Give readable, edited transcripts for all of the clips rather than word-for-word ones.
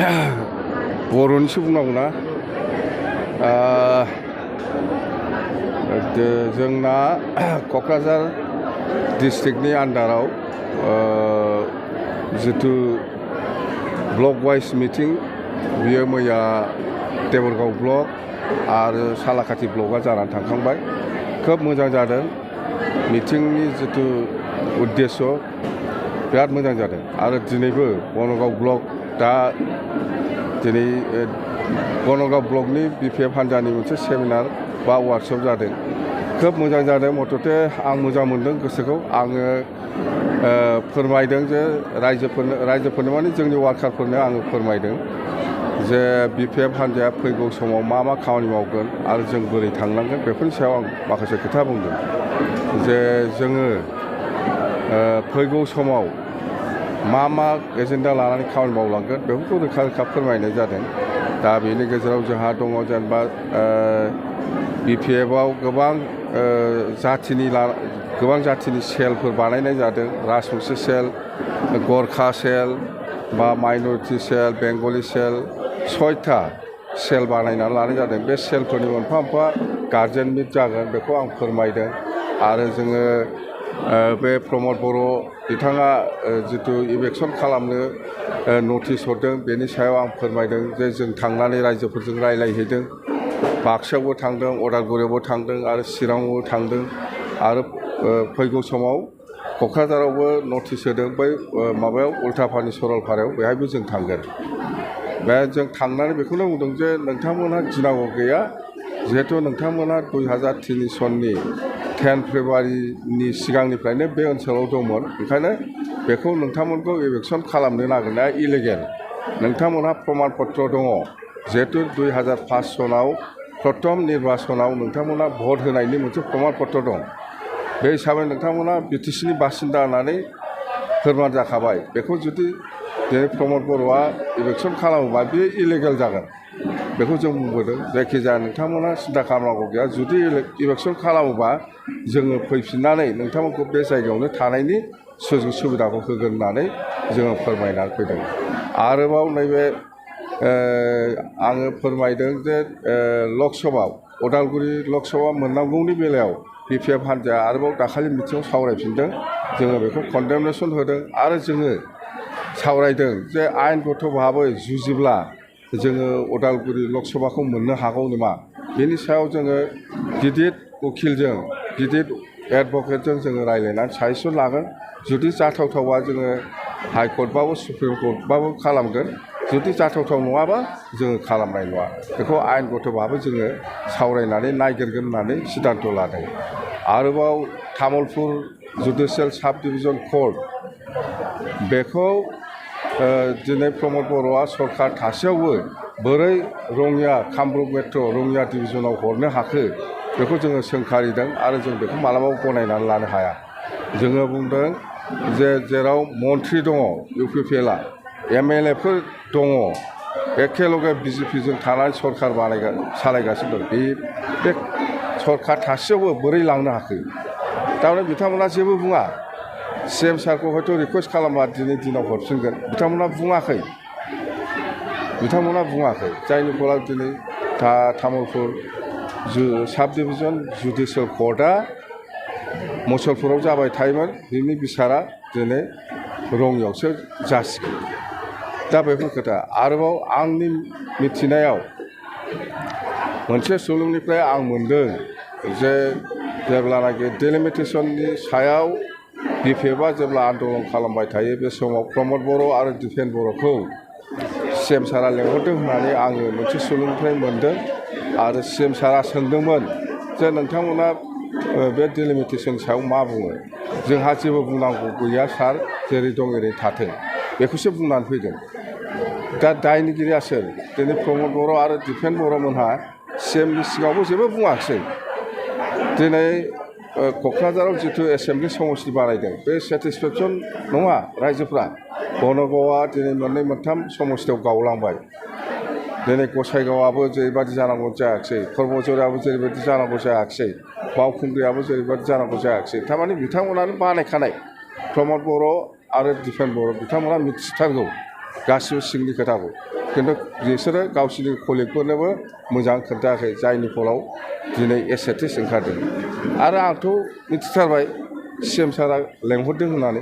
बर'निसो बुंनांगौना जोंना क'क्राझार डिस्ट्रिक्टनि आन्डाराव जितु ब्लक वाइज मिटिं बियो मैया देबरगाव ब्लक आरो सालाकाथि ब्लकआ जानानै थांखांबाय। खोब मोजां जादों मिटिंनि जितु उद्देश्य बिराद मोजां जादों आरो दिनैबो बनगाव ब्लक दा दिनै बनगाव ब्लकनि बिपिएफ हान्जानि मोनसे सेमिनार बा वार्कशप जादों। खोब मोजां जादों मथथे आं मोजां मोनदों गोसोखौ। आङो फोरमायदों जे रायजोफोरनो माने जोंनि वार्कारफोरनो आङो फोरमायदों जे बिपिएफ हान्जाया फैगौ समाव मा मा खामानि मावगोन आरो जों बोरै थांनांगोन बेफोरनि सायाव आं माखासे खोथा बुंदों जे जोङो फैगौ समाव मा एजेन्डा लानानै खामानि मावलांगोन बेफोरखौ रोखा रोखा फोरमायनाय जादों। दा बेनि गेजेराव जोंहा दङ जेनेबा बिपिएफआव गोबां जाथिनि सेलफोर बानायनाय जादों। राजबंशी सेल, गरखा सेल बा माइनरिटि सेल, बेंगलि सेल 6था सेल बानायनानै लानाय जादों। बे सेलफोरनि मोनफा मोनफा गार्जेन मिट जागोन बेखौ आं फोरमायदों। आरो जोङो बे प्रमद बर' बिथाङा जितु इलेक्सन खालामनो नटिस हरदों बेनि सायाव आं फोरमायदों जे जों थांनानै रायजोफोरजों रायज्लायहैदों। बाक्सायावबो थांदों, उदालगुरियावबो थांदों आरो चिराङावबो थांदों आरो फैगौ समाव क'क्राझारावबो नटिस होदों। बै माबायाव उल्टापानि सरलपारायाव बेहायबो जों थांगोन। बे जों थांनानै बेखौनो बुंदों जे नोंथांमोनहा गिनांगौ गैया, जिहेथु नोंथांमोनहा 2003 सननि 10 फेब्रुवारिनि सिगांनिफ्रायनो बे ओनसोलाव दंमोन। ओंखायनो बेखौ नोंथांमोनखौ इलेक्सन खालामनो नागिरनाया इलिगेल। नोंथांमोनहा प्रमान पत्र दङ, जिहेतु 2005 सनाव प्रथम निर्बाचनाव नोंथांमोनहा भट होनायनि मोनसे प्रमान पत्र दं। बे हिसाबै नोंथांमोनहा बिटिसिनि बासिन्दा होननानै फोरमान जाखाबाय। बेखौ जुदि दिनै प्रमद बर'आ इलेक्सन खालामोबा बेयो इलिगेल जागोन बेखौ जों बुंबोदों। जायखिजाया नोंथांमोनहा सिन्था खालामनांगौ गैया, जुदि इलेक्सन खालामोबा जोङो फैफिननानै नोंथांमोनखौ बे जायगायावनो थानायनि सुजुग सुबिदाखौ होगोन होननानै जोङो फोरमायनानै फैदों। आरोबाव नैबे आङो फोरमायदों जे लकसभा उदालगुरि लकसभा मोननांगौनि बेलायाव बिपिएफ हान्जाया आरोबाव दाखालि मिटिङाव सावरायफिनदों। जोङो बेखौ कन्डेमनेसन होदों आरो जोङो सावरायदों जे आयेनगत भाबै जुजिब्ला जोङो उदालगुरि लकसभाखौ मोननो हागौ नामा। बेनि सायाव जोङो गिदिर उखिलजों, गिदिर एडभकेटजों जोङो रायज्लायनानै साजेसन लागोन। जुदि जाथावथावबा जोङो हाइकर्टबाबो सुप्रिम कर्टबाबो खालामगोन, जुदि जाथावथाव नङाबा जोङो खालामनाय नङा। बेखौ आयेनगत भाबै जोङो सावरायनानै नायगिरगोन होननानै सिद्धान्त लादों। आरोबाव तामुलपुर जुडिसियेल साब डिभिजन कर्ट बेखौ दिनै प्रमद बर'आ सरकार थासेयावबो बोरै रङिया कामरुप मेट्र' रङिया डिभिजनाव हरनो हाखो बेखौ जोङो सोंखारिदों आरो जों बेखौ मालाबाबो गनायनानै लानो हाया। जोङो बुंदों जे जेराव मन्थ्रि दङ इउपिपिएलआ, एमएलएफोर दङ, एखेलगे बिजेपिजों थानानै सरकार सालायगासिनो दं। बे सरकार थासेयावबो बोरै लांनो हाखो? थारमाने बिथांमोना जेबो बुङा। सिएम सारखौ हयथ' रिकुवेस्ट खालामबा दिनै दिनाव हरफिनगोन। बिथांमोना बुङाखै। जायनि फलाव दिनै तामुलपुर साब डिभिजन जुडिसियेल कर्टआ मुसलपुराव जाबाय थायोमोन, बिनि बिसारा दिनै रङियावसो जासिगोन। दा बेफोर खोथा। आरोबाव आंनि मिथिनायाव मोनसे सुलुंनिफ्राय आं मोनदों जे जेब्लानाखि डिलिमिटेसननि सायाव बिपिएफआ जेब्ला आन्दलन खालामबाय थायो बे समाव प्रमद बर' आरो दिपेन बर'खौ सिएम सारा लेंहरदों होननानै आङो मोनसे सुलुंनिफ्राय मोनदों। आरो सिएम सारा सोंदोंमोन जे नोंथांमोना बे डिलिमिटेसननि सायाव मा बुङो? जोंहा जेबो बुंनांगौ गैया सार, जेरै दं ओरै थाथों, बेखौसो बुंनानै फैदों। दा दायनिगिरिया सोर? दिनै प्रमद बर' आरो दिपेन बर'मोनहा सिएमनि सिगाङावबो जेबो बुङाखिसै। दिनै क'क्राझाराव जिथु एसेम्बलि समस्ति बानायदों बे सेटिसफेक्सन नङा रायजोफ्रा। बनगावआ दिनै मोननै मोनथाम समस्तियाव गावलांबाय। दिनै गसाइगावआबो जेरैबायदि जानांगौ जायाखिसै, करमझारियाबो जेरैबायदि जानांगौ जायाखिसै, बावखुंग्रियाबो जेरैबायदि जानांगौ जायाखिसै। थारमाने बिथांमोनानो बानायखानाय। प्रमद बर' आरो दिपेन बर' बिथांमोना मिथिथारगौ गासिबो सिंनि खोथाखौ खिन्थु बिसोरो गावसिनि कलिगफोरनोबो मोजां खोन्थायाखै जायनि फलाव दिनै एसेटिस ओंखारदों आरो आंथ' मिथिथारबाय CM सारा लेंहरदों होननानै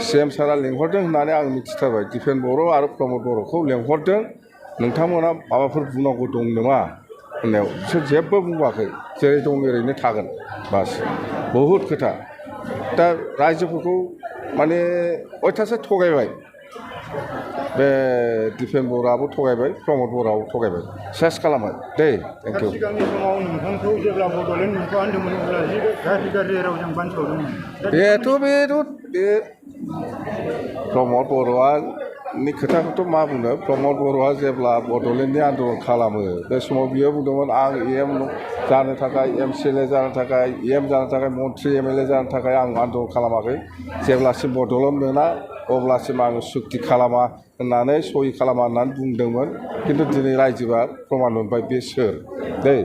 CM सारा लेंहरदों होननानै आं मिथिथारबाय दिपेन बर' आरो प्रमद बर'खौ लेंहरदों नोंथांमोना माबाफोर बुंनांगौ दं नामा होननायाव बिसोर जेबो बुङाखै जेरै दं ओरैनो थागोन बास बहुद खोथा दा रायजोफोरखौ माने अयथासार थगायबाय बे दिपेन बर'आबो थगायबाय प्रमद बर'आबो थगायबाय सेस खालामबाय दे थेंक इउ सिगांनि समाव नोंथांखौ जेब्ला बड'लेण्ड मुंखौ होनदोंमोन अब्ला गाज्रि रावजों बानसावदोंमोन बे प्रमद बर'नि खोथाखौथ' मा बुंनो प्रमद बर'आ जेब्ला बड'लेण्डनि आन्दलन खालामो बे समाव बियो बुंदोंमोन आं EM जानो थाखाय MCLA जानो थाखाय EM जानो थाखाय मन्त्रि MLA जानो थाखाय आं आन्दलन खालामाखै जेब्लासिम बड'लेण्ड मोना अब्लासिम आङो सुक्ति खालामा होननानै सहि खालामा होननानै बुंदोंमोन खिन्थु दिनै रायजोआ प्रमान मोनबाय बे सोर दै